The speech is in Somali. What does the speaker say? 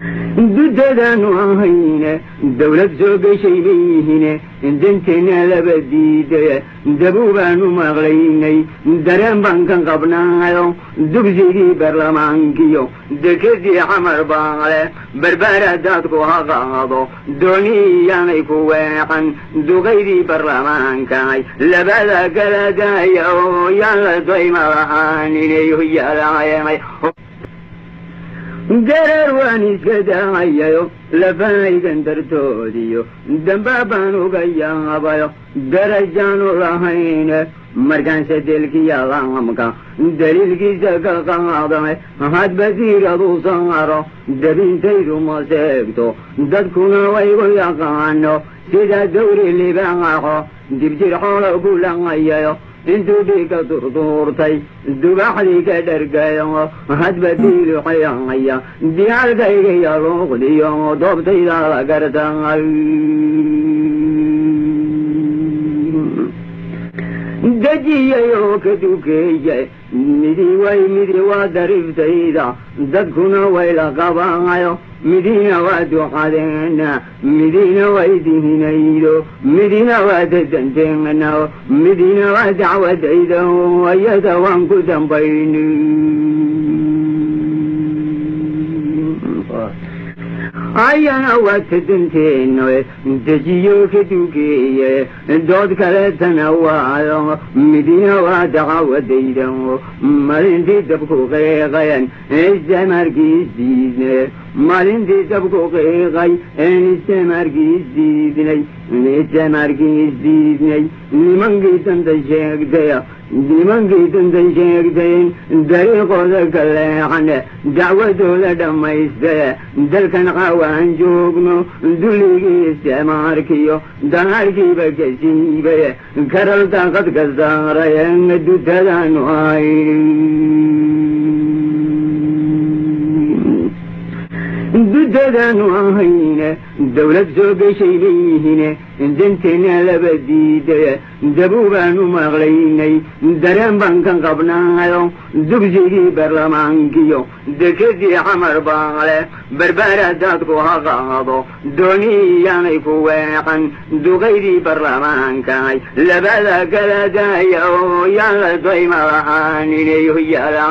Dudadaanu ahayne dawlad soo gashay bay yihine, danteena laba diidaya, dabuu baanu maqlaynay, dareen baan ka qabnaayo. Dugsigii baarlamaankiyo dekedii Xamar baale, Barbaara daadku ha qaado, dooniyaanay ku weecan. Duqaydii baarlamaankahay labada kala daaya oo yaan la dayma lahaaninay hoyaalaayanay. Gareer waan iska daayayo lafahaygan dartoodiyo, damba baan uga yaabayo, darajaanu lahayne. Markaanse delkiya laamka daliilkiisa ka qaadame, hadba diiradu saaro, dabintaydu ma seegto, dadkuna waygu yaqaano sida dawri libaaxo dibjir xoola ku laqayayo. Intuu dhiigka durduurtay dubaxdii ka dhargayo, hadba diiluxayaya diyaalkayga luuqdiyo doobtayda la gartay. Dejiyay oo ka dukeeyay midi way, midi waa dariftayda, dadkuna way la qabaayo. Midina waa ducadeena, midina way dihinaydo, midina waa dadanteena, midina waa dacwadayda, ayada waan ku dambayni. Ayana waa tadanteeno dejiyo ka dukeeye, dood kaleetana waayo, midina waa dacawadayda. Maalintii dabku qeeqayan istamarkiisdiidne, maalintii dabku qiiqay een istamarkiisdiidnay, istamarkiisdiidnay. Nimankii danta sheegtaya, nimankii danta sheegtayen dariiqooda ka leexane, dacwadooda dhammaystaya. Dalkan caawaan joogno dulligii isticmaarkiyo danaarkiiba ka siibaya, karal daaqad ka saarayen dutadaanu ahay, dudadaanu ahayne dawlad soo gashay bay yihine, danteena laba diidaya, dabuu baanu maqlaynay, dareen baan ka qabnaayo. Dugsigii baarlamaankiyo dekedii Xamar baale, Barbaara daadku ha qaado, dooniyaanay ku weecan. Duqaydii baarlamaankahay labada kala daaya oo yaan la dayma lahaaninay hoyaala.